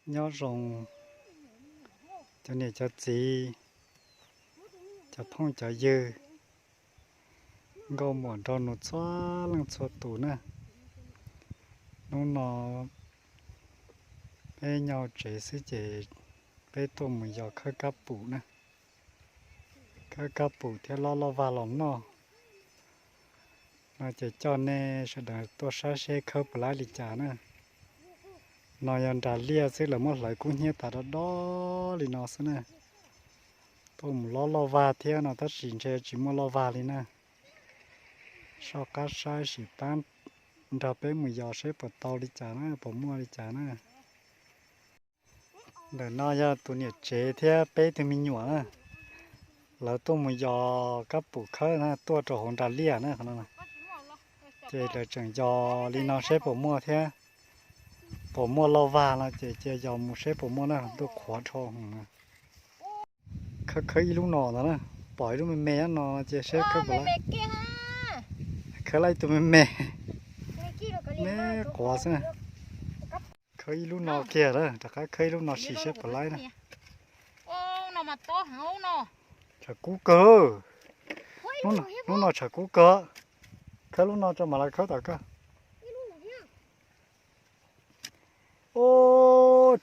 Nyob zoo cov niam cov txiv, cov phooj cov ywg, nkauj muam nraug nus txhua leej txhua tus na. Hnub no peb nyob tsev xwb ces peb tuaj mus yos khawb kab pum na. Khawb kab pum thiab lob loj vag los noj. No ces coj nej sawv daws tuaj saib seb khawb puas laib li cas na. No yog nras liaj xwb, lawv muab hlawv kub hnyiab tas do do li no xwb na. Tuaj mus lob loj vag thiab no tab sis ntshe tsis muaj loj vag li na. Soj qab saib sim pab nrog peb mus yos seb puas tau li cas na, puas muaj li cas na. Ntawm no yog tus niam tsev thiab peb tug me nyuam na. Lawv tuaj mus yos kab pum khawb na, tuaj rau hauv nras liaj na. Ces lawv tseem yos li no seb puas muaj thiab, puas muaj loj vag no ces cia yos mus seb puas muaj na, ntuj qhuav dhau. Khawb khawb ib lub no ntawd na, pom ib lub me me no ces seb khawb puas laib. Khawb laib ib tug me me, me quav xwb na. Khawb ib lub no kiag lawm, rov qab khawb ib lub no sim seb puas laib na. Tshav kub kawg. Hnub no tshav kub kawg. Khawb lub no tso mam li khawb tom kawg.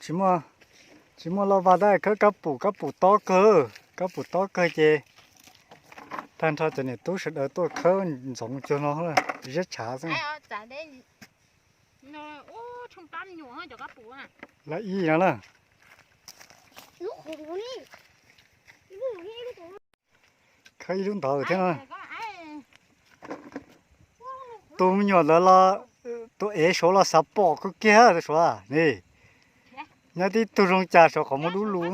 Tsis muaj, tsis muaj loj vag tab khawb kab pum, kab pum tob kawg, kab pum tob kawg ces tag nrho cov niam tub sawv daws tuaj khawb ntxoov cuag no, ziab tshav xwb. Lawv ib no na. Khawb ib lub ntawd thiab no. Tus me nyuam ntawd los, tus ev suav los xav pom kawg kiag tus suav ne. Nyob tib tug zoo cas suav qhov muag dub lug.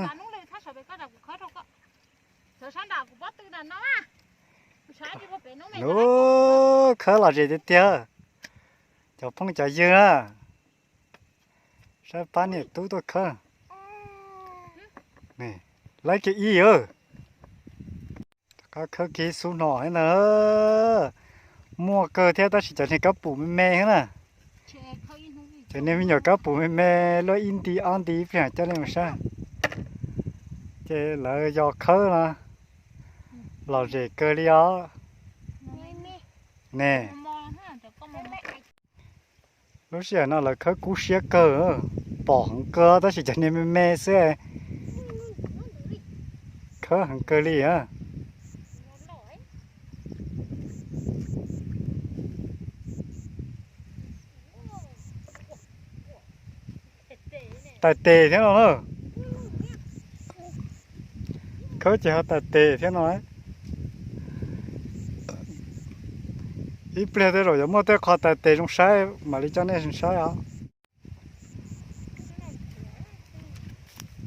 Khawb lom zem tiag tiag. Cov phooj cov ywg na, saib pab niam tub tuaj khawb. Laib kiag ib, rov qab khawb kiag xub no na. Muaj kawg thiab tab sis cov niag kab pum me me thiab na. Cov niag me nyuam kab pum me me luaj ib nti ob nti ib pliag coj nej mus saib. Ces lawv yos khawb no lom zem kawg li os. Ne, lub sij hawm no lawv khawb kub siab kawg, pom heev kawg tab sis cov niag me me xwb. Khawb heev kawg li. Tais tes thiab no na. Khawb ces ho tais tes thiab no. Ib pliag tej zaum yuav muaj tej qho tais tes zoo saib mam li coj nej saib os.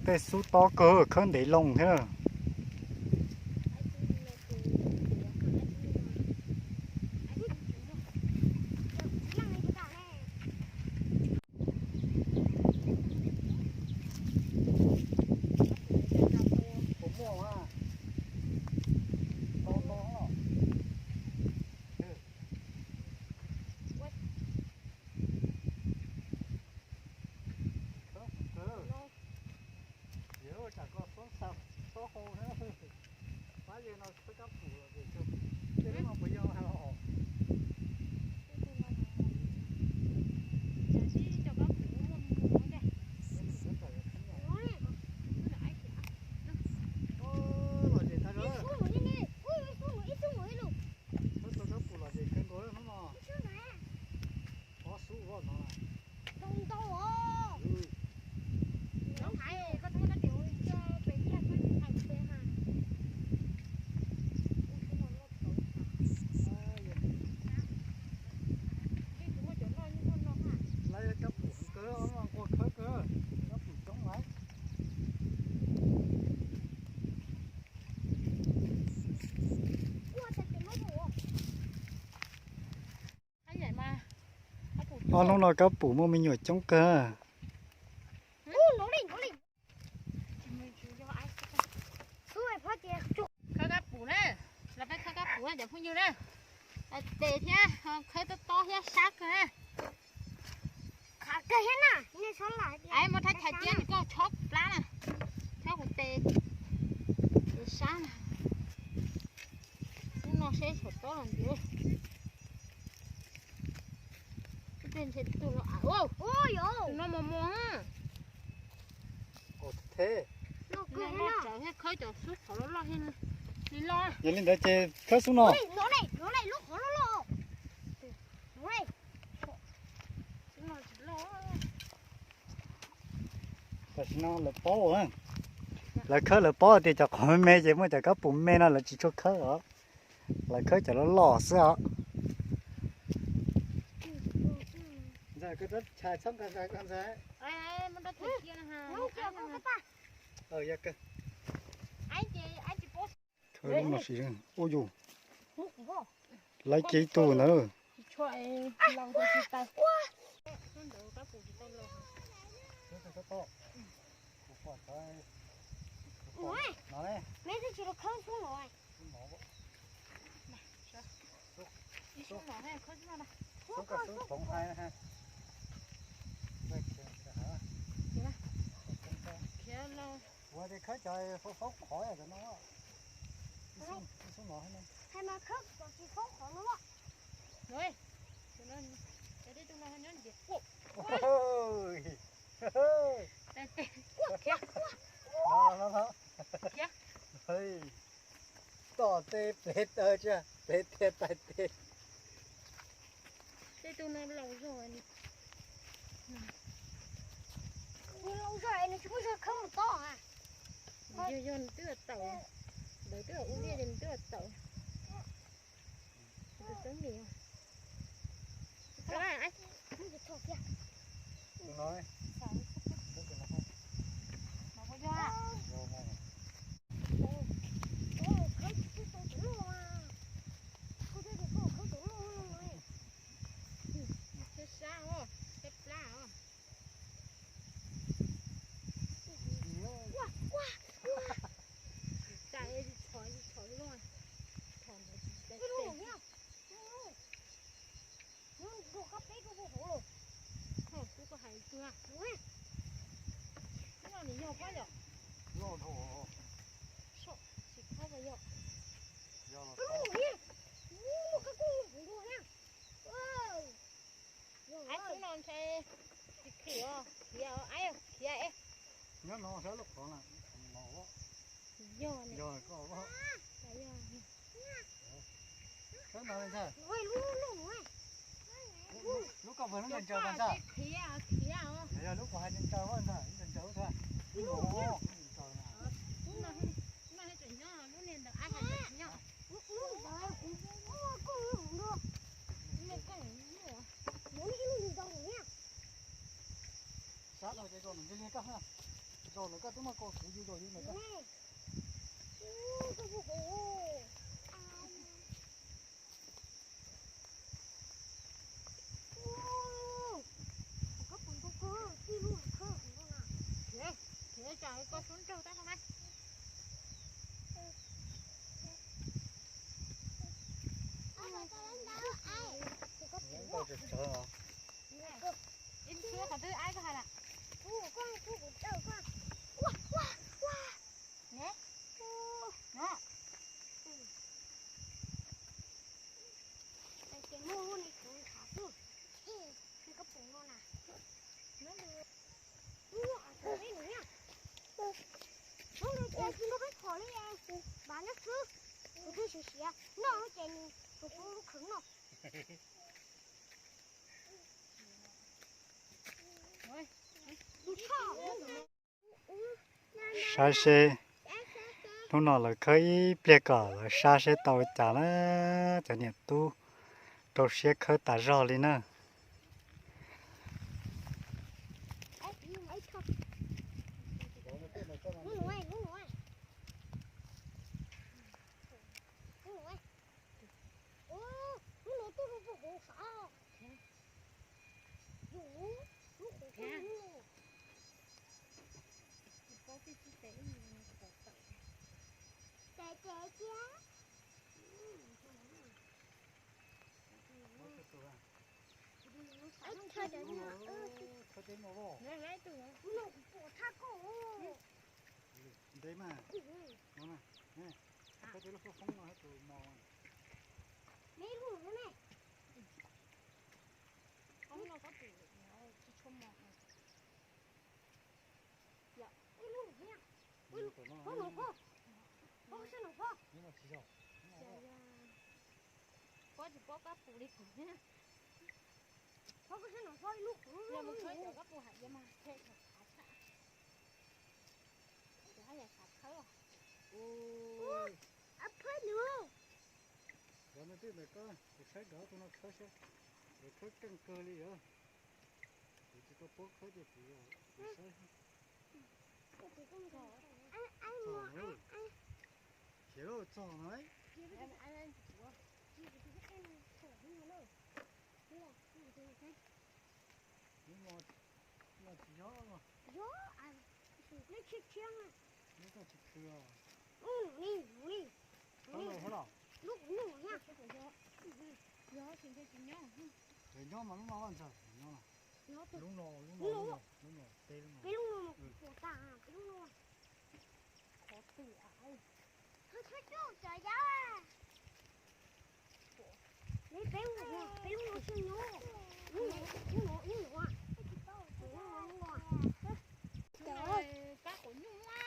Tej xub tob kawg khawb ntev loo thiab. Lawv kab pum heev kawg, nquag khawb kawg, kab pum coob lawm. Ob hnub no kab pum muaj me nyuam coob kawg. Khawb kab pum na, los peb khawb kab pum na cov phooj ywg na. Tes thiab, khawb tob tob thiab sab kawg na. Muab thaj chaw cia thev. Yog li ntawd ces khawb xub no. Tam sim no lawv paub, lawv khawb lawv paub tias cov qhov me me ces muaj cov kab pum me no lawv tsis tshua khawb os. Lawv khawb cov loj loj xwb os. Ua yus, lawv kiag ib tug ntawd. Ua tias khawb cov foob qhov cov no. Ib xub no, hais mas khawb cov tsis foob qhov no. Tom tej pem taw tsia, pem tiag tais tes. Tej tug no laus zog, laus zog nws tsis muaj zog khawb mus tob. Yog yog nws twb tawm, lawv twb ua liaj ces nws twb tawm. Tus xeeb nim. Sab sab os, sab plab os. Tsis txhom, tsis txhom luaj. Txhom ntawd tsis txhom. Kuv hais tiag, no nws yog pob yom? Tsis khob pas yog. Aib xub no ntshe tsis khwm os, khiav os, aib khiav es. Nyob no sab lub qhov no. Yog, yog koj. Sab no li ntag. Lub koj vag lub ntsaws ntsaws ntag, yog lub kuv hais ntsaws ntsaws ntag, ntsaws ntsaws ntag. Lub no, lub no tseem nyob, lub niag ntawd aib hais ntawd tsis nyob. Sab no ces zaum no ntsia li koj, zaum no koj twb muaj kaus xwb yus zaum yus ntawd koj. Khiav, khiav tsam koj sub nraug tab no na. Ib ntsuab qhov twg aib koj hais lawm. Ne, no. Ces muaj lub niag kuv ntshav xwb, koj pum no na. Ub, peb nus na. Ub, ces tsis nrog peb phom li, npaj nyob xwb. Kuv twb siav siav noj ces nws tus kuv lub khwv noj. Saib seb, hnub no lawv khawb ib pliag kom lawv saib seb tau li cas na. Cov niam tub rau siab khawb tas zog li na. Ntev mas, no na, koj tej lub foob foob no hab tus mos. Ib lub no ne. Ib lub no koj tus tsis tshua mos. Ib lub no ne. Phob no phob, phob sab no phob. Phob tsis pom kab pus li kuv thiab. Phob sab no phob ib lub kuv. Yog mus khawb cov kab pus hais yog mas khawb cov khav tshaj. Cov haj yam xav khawb os. Ab phawb nws. Cov no twb ntawm koj, kuv saib nrog tus no khawb saib, kuv khawb keej kawg li os. Kuv tsis tau paub khawb ces kuv, kuv saib. Khiav lauj, txog no. Lub no, lub no tsis yog. Lub no tsis khw. Lub no tsis khw. Lub no, lub no, lub no. Yog tsis nyob mas lub no ntxawm nyob. Lub no, lub no, lub no, peb lub no. Peb lub no mas kuv pom tas, peb lub no. Qhov twg a? Thawj thawj coj cov yab. Peb lub no, peb lub no tsis nyob. Lub no, lub no, lub no. Lub no, lub no. Kab quav nyuj na.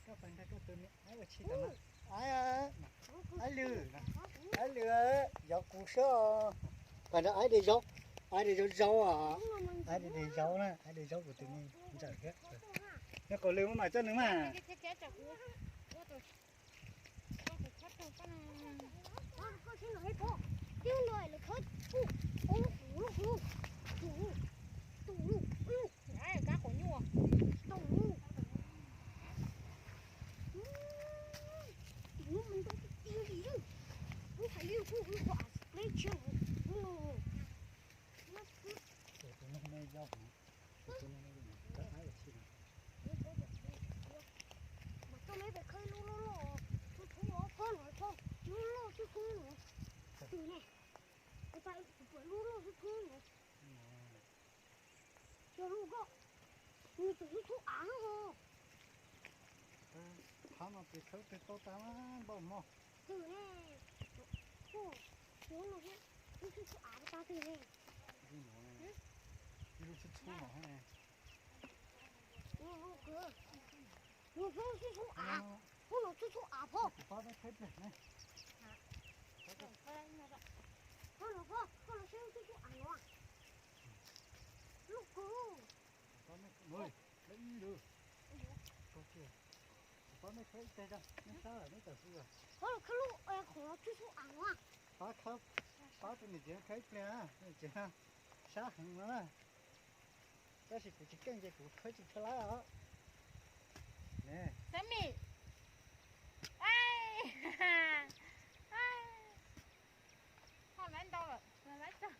Koj pais nrog koj tus me aib ua tshis tas na. Aib, aib lwm, aib lwm, yov kuv sab. Pais nrog aib de zaub, aib de zaub zaub os. Aib de zaub na, aib de zaub kuv tus me ntxawm thiab. Nws qhov lwm mas coj nws mas. Mas coj neb pem khawb lub loj loj, txhub txhub os, pob no pob, lub loj txhub txhub no. Twg ne? Ua cas kuv pom lub loj txhub txhub no? Yog lub koj, nws txawm txhub txhub av no. Qhov no ces khawb twg tau tag npaj mog. Twg ne? Ua, ua no thiab, txhub txhub av tag twg ne? Ib lub txhub txhub no thiab ne. Nws txhub txhub av, txhub no txhub txhub av phauj. Kuv pab peb khawb pliag ne. Phauj no phauj, koj los saib txhub txhub av no. Lub kawg. Kuv pab mej khawb ib teg tso, neb sab lawm neb tawm xwb os. Phauj los khawb lub, qhov no txhub txhub av no. Pab khawb, pab tus niam tsev khawb ib pliag, niam tsev sab heev no na. Tab sis kuv tsis keej ces kuv khawb tsis tshua laib os. Xab Mim, ho laib ntau lawm, laib tag,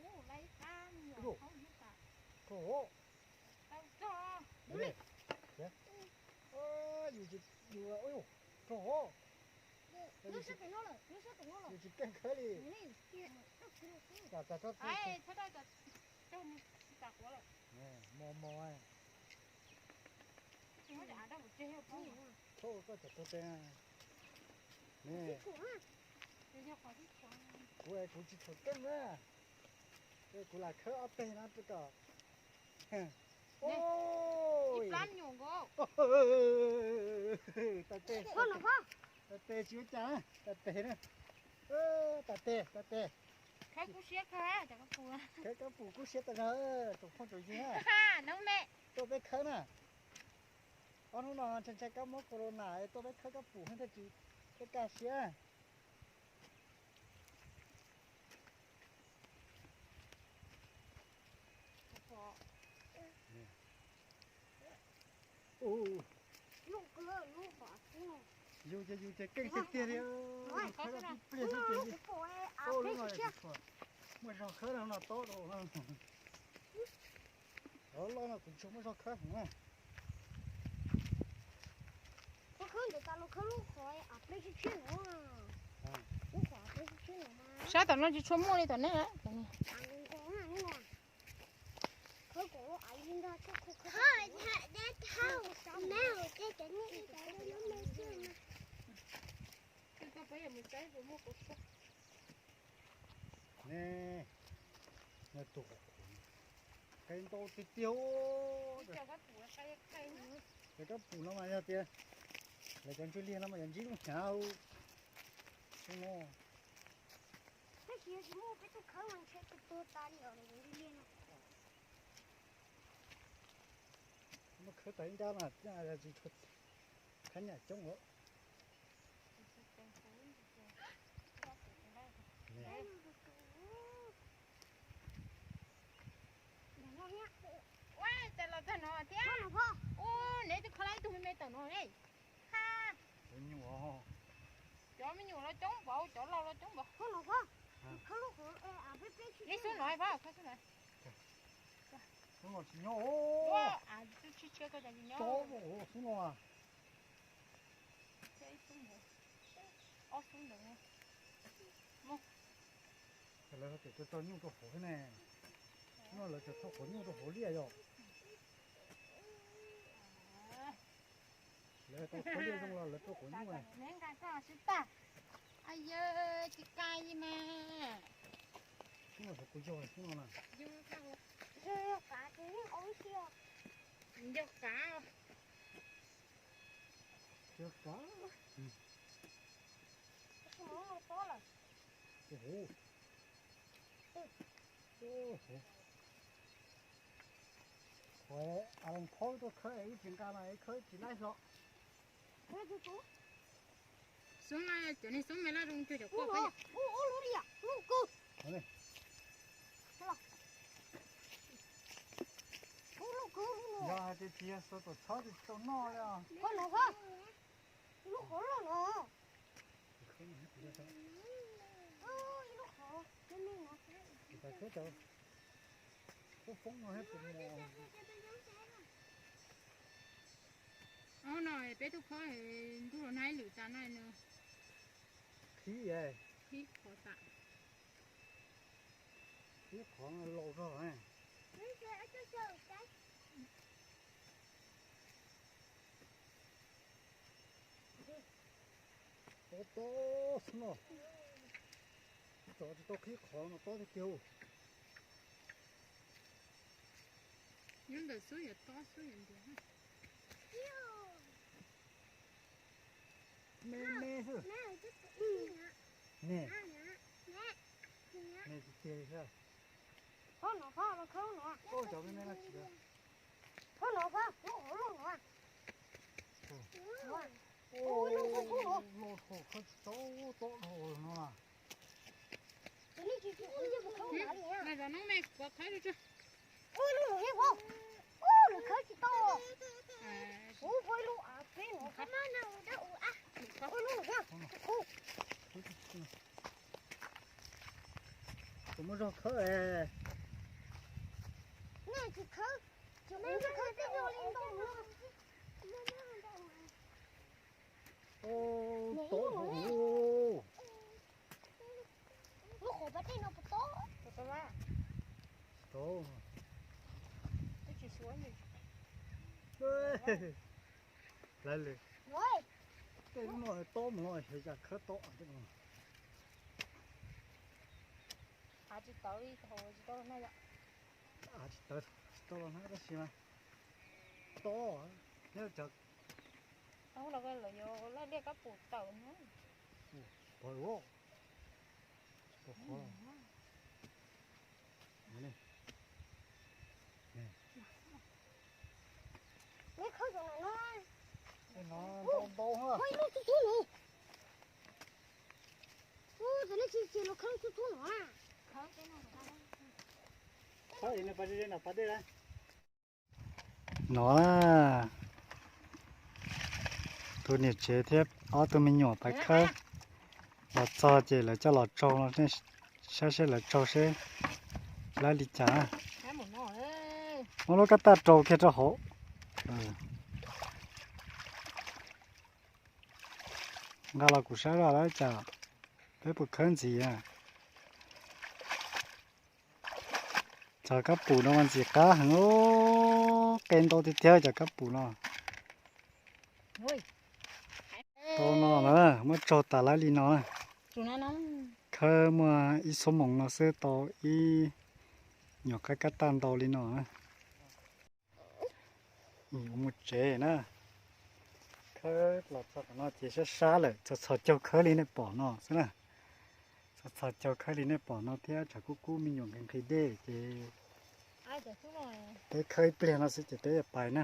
laib ib qab me nyuam hauv lub tas. Tau txog. Yus, yus, tau, yus tsis keej khawb li. Tag tag tag tag. Mos mos. Thauj koj cov tau tes. Kuv, kuv tsis tshua keej na. Kuv lam khawb ob teg no rau kom. Ib plab me nyuam nkaus. Tas tes, tas tes tsis ua cas, tas tes na. Tas tes, tas tes. Khawb kub siab kawg, khawb kab pum kub siab tas zog, tsoom phooj tsoom ywg na. Noob me tuaj peb khawb na. Ob hnub no ntshai ntshai kab mob corona tuaj peb khawb kab pum thiaj tsis, thiaj kaj siab. Yus ces yus ces keej tiag tiag li, khawb ib pliag xwb ces. Lub no tsis tshua muaj zog khawb no, no tob rau no. Loj loj no kuv tsis tshua muaj zog khawb heev na. Sab tom no tsis tshua muaj li tom nej. Ne, no tus, Qe ntau tiag tiag. Cov kab pum no mas yog tias lawv cov ntswg liag no mas yog ntsib lub hnyav xwb no. Tab sis yog tsis muaj peb tuaj khawb mas ntshe tuag tas li os, ntswg liag no. Muab khawb tas ib nrab mas tsis khab nyam coob lawm. Ua cas los txog no thiab? Ua, neb twb kho lab ib tug me me tawm no ne. Ha. Cov me nyuam los coob npaum, cov laus los coob npaum. Neb xub no, xub no. Ua, tsis tshiab koj cas tsis nyob. Xub no. Ib xub ntawd, ob xub ntawd. Lawv tias tso nyuj rau hauv thiab ne. Xub no lawv tseem tso quav nyuj rau hauv liaj yom. Lawv tau qhov liaj zoo los lawv tso quav nyuj. Neb nqa koj sib tag. Ay yawg, tsis qab li mas. Xub no xyov puas yog xub no na. Yog qav. Yog qav. Yog qav. Qhov a loos phob tuaj khawb es wb tsis nqa mas khawb tsis laib hlo. Xub no, cov niag xub me laj zoo cuag cov koj. Yog hais tias tsis yog xuas tuam txhob tsis tau noj li os. Ib lub qhov loj no. Ib lub qhov me me no. Tus tau khawb cov kub foob no thiab tus mos. Ob no peb tub khob ntuj los nag ib lwm tas no. Qhib, qhib qhov tas. Qhib qhov no laus zog. Tob tob xwb no. Tsov tsis tau qhib qhov no tob tiag tiag. Nyob ntawm xwb yuav tob xwb yuav ntiav. Me me xwb. Ne. Me tiag tiag li thiab. Cov me me no tsis yog. Loj dhau khawb tsis tau tob dhau no. Mas zov no me kuv khawb tso. Ua lub lus thiab, ua lus khawb tsis tau. Ua ua lub av peb no. Tus muaj zog khawb es. Nej tsis khawb, tsis khawb tej zog li ntau no. Tob. Lub qhov pas dej no puas tob? Tsis tob. Lawv lwm. Tej lub no tob mus no xyov cas khawb tob. Av tsis tawv li, tsis tau los nag yom. Av tsis tawv, tsis tau los nag tab sis mas tob, nyob cov. Tau los lawv yuav laij liaj kab pum tawm no. Pov luaj. Pov qhov. Neb khawb cov no no. Ntau ntau. Ib lub txhub txhub no. Ub, nej tsis los khawb txhub txhub no. Khawb no pas dej na. No na, tus niam tsev thiab ob tug me nyuam pais khawb los txog ces lawv coj los tsau no, saib seb lawv tsau seb laib li cas. Muab lub kab taj rau kiag rau hauv. Nqa los kuv saib zoj lawv cas peb puas khawb ntxiv. Cov kab pum no mas ntxim qab heev, qe ntau tiag tiag cov kab pum no. Tau no na, muab tsaug tas laib li no na. Khawb muaj ib xuab moos no xwb tau ib nyuam qaib kab taj ntau li no na. Yuav mus tsev na. Khawb los txog qhov no ces sab sab lawm, txhos txhos caug khawb li nej pom no xwb na. Txhos txhos caug khawb li nej pom no thiab tshav kub kub me nyuam nqhis nqhis dej ces peb khawb ib pliag no xwb ces peb yuav pais na.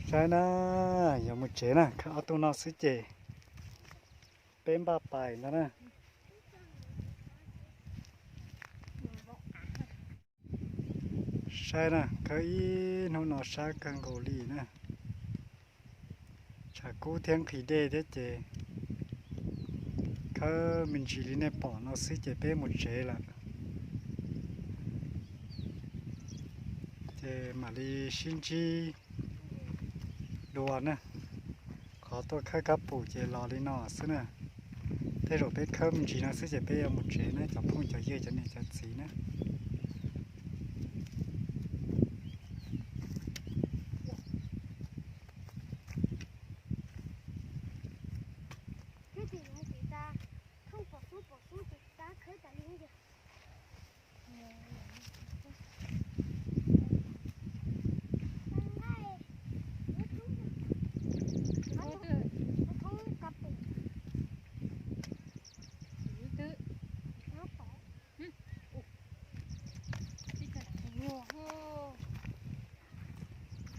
Saib na, yuav mus tsev na, khawb ob tug no xwb ces peb npaj pais ntag na. Saib na, khawb ib hnub no sab kawg nkaus li na. Tshav kub thiab nqhis dej thiab ces khawb me ntsis li nej pom no xwb ces peb mus tsev lawm. Ces mam li sib ntsib dua na. Qhov tuaj khawb kab pum ces los li no xwb na. Tej zaum peb khawb me ntsis no xwb ces peb yuav mus tsev na cov phooj cov ywg cov niam cov txiv na.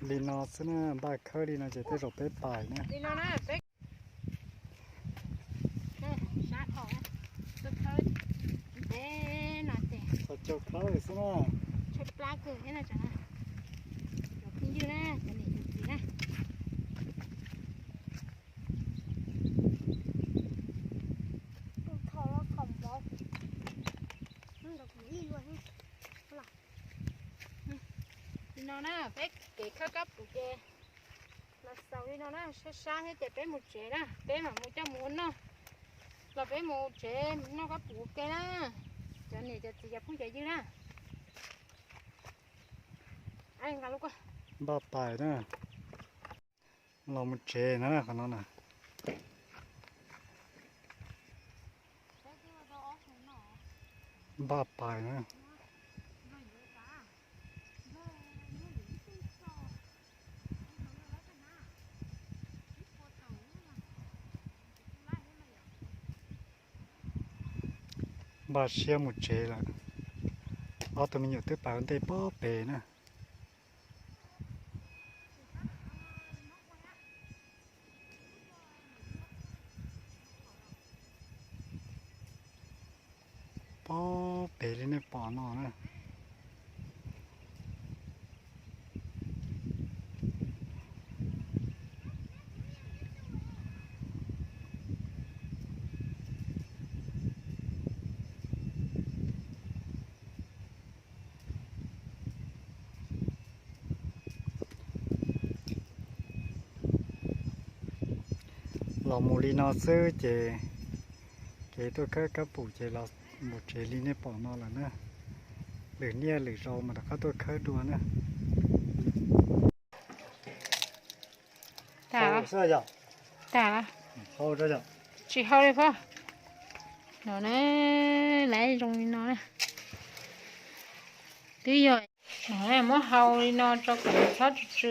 Li no xwb na, npaj khawb li no ces tej zaum peb pais na. Txhos caug khawb xwb na. Li no na, peb kev khawb kab pum ces los xaus li no na, sab sab thiab ces peb mus tsev na, peb mam mus coj mus ua noj, los peb mus tsev noj kab pum ua ke na, cov niam cov txiv cov phooj cov ywg na. Npaj pais na, los mus tsev na qhov no na. Npaj pais na. Npaj siab mus tsev lawm. Ob tug me nyuam twb pais ua ntej pob pem na. Pob pem li nej pom no na. Los mus li no xwb ces kev tuaj khawb kab pum ces los mus tsev li nej pom no lawm na. Lwm niaj lwm zaus mas rov qab tuaj khawb dua na. Tas, tas. Tsis hau li pab. No na, laiv zoo li no na. Twb yog no, muab hau li no tso kom txhob tsw tsw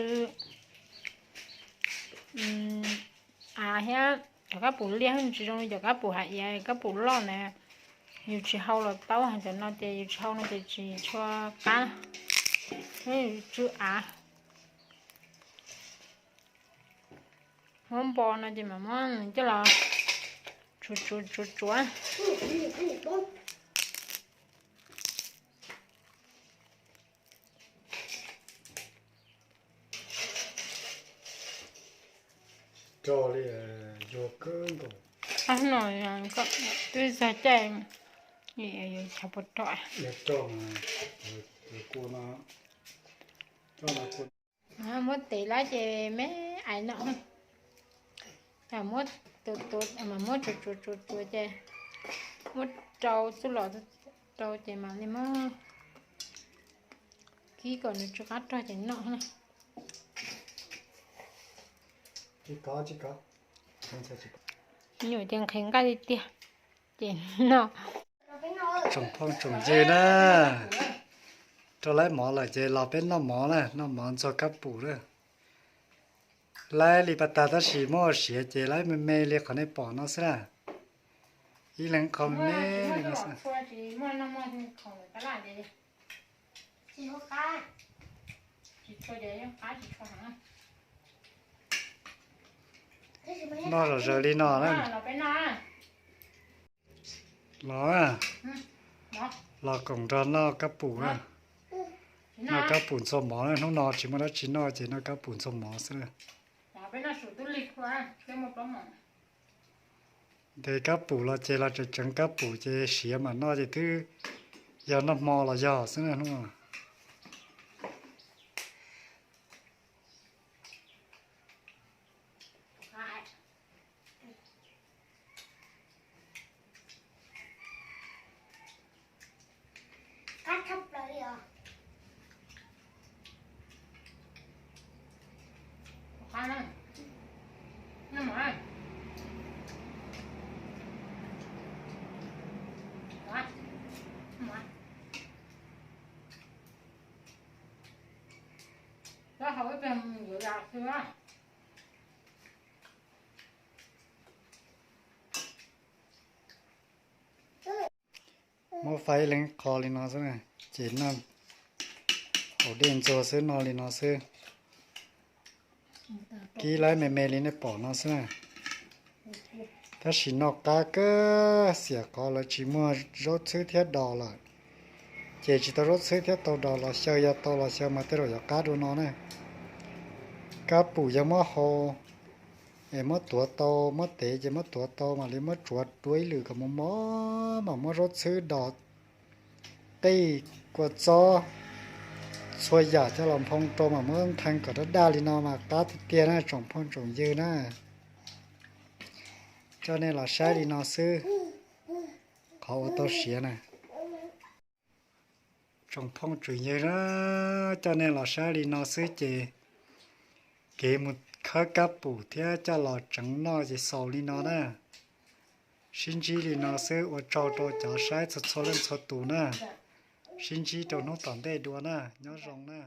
av thiab. Cov kab pum liaj tsis zoo li cov kab pum hav iav, kab pum loj na. Yus tsis hau los tau, cov no ces yus tsis hau no ces tsis tshua qab, tsw av. Muab npo no ces mam muab coj los tsuav tsuav tsuav tsuav. Rog li yuag kawg nkaus. Ob no twb txog caij yuav chaw puas rog. Muab tes lawm ces me ais no, muab, muab tsuav tsuav tsuav tsuav ces muab rau txuj lom rau ces mam li muab Ib kom nws tsw qab rog ces noj na. Nyuam ces nqhis nqaij tiag tiag ces noj. Tsoom phooj tsoom ywg na, rau laib mov lawm ces los peb noj mov na, noj mov ntxuag kab pum na. Laib li pas tas tab sis muab ua siav ces laib me me li qhov nej pom no xwb na. Ib leeg qho me me li no xwb. Noj zom zaws li no na. Los, los koom nrog noj kab pum na. Noj kab pum ntxuag mov na, hnub no tsis muaj dab tsi noj ces noj kab pum ntxuag mov xwb na. Ntes kab pum los ces los tseem tseev kab pum ces siav mam noj ces twb yog noj hmo los yog xwb na hnub no. Muab faib ib leeg qho li no xwb na, ces noj haus dej ntxuag xwb, noj li no xwb. Kib laib me me li nej pom no xwb na. Tab sis noj qab kawg, xiam qhov lawv tsis muaj zaub txhwb thiab dos lawm, ces tsis tau zaub txhwb thiab tau dos los xyaw, yog tau los xyaw mas tej zaum yuav qab dua no na. Kab pum yog muab hau es muab tuav tau, muab tev ces muab tuav tau mam li muab tsuav dua ib lwm kom mos mos, mam muab zaub txhwb dos qij kua txob txhua yam coj los nphoo rau mam muab nthee kom daj daj li no mas qab tiag tiag na tsoom phooj tsoom ywg na. Coj nej los saib li no xwb, qhov ua tau siav na. Tsoom phooj tsoom ywg na, coj nej los saib li no xwb ces kev mus khawb kab pum thiab coj los tseev noj ces xaus li no na. Sib ntsib li no xwb, ua tsaug rau cov saib txhua txhua leej txhua tus na. Sib ntsib rau hnub tom ntej dua na, nyob zoo na.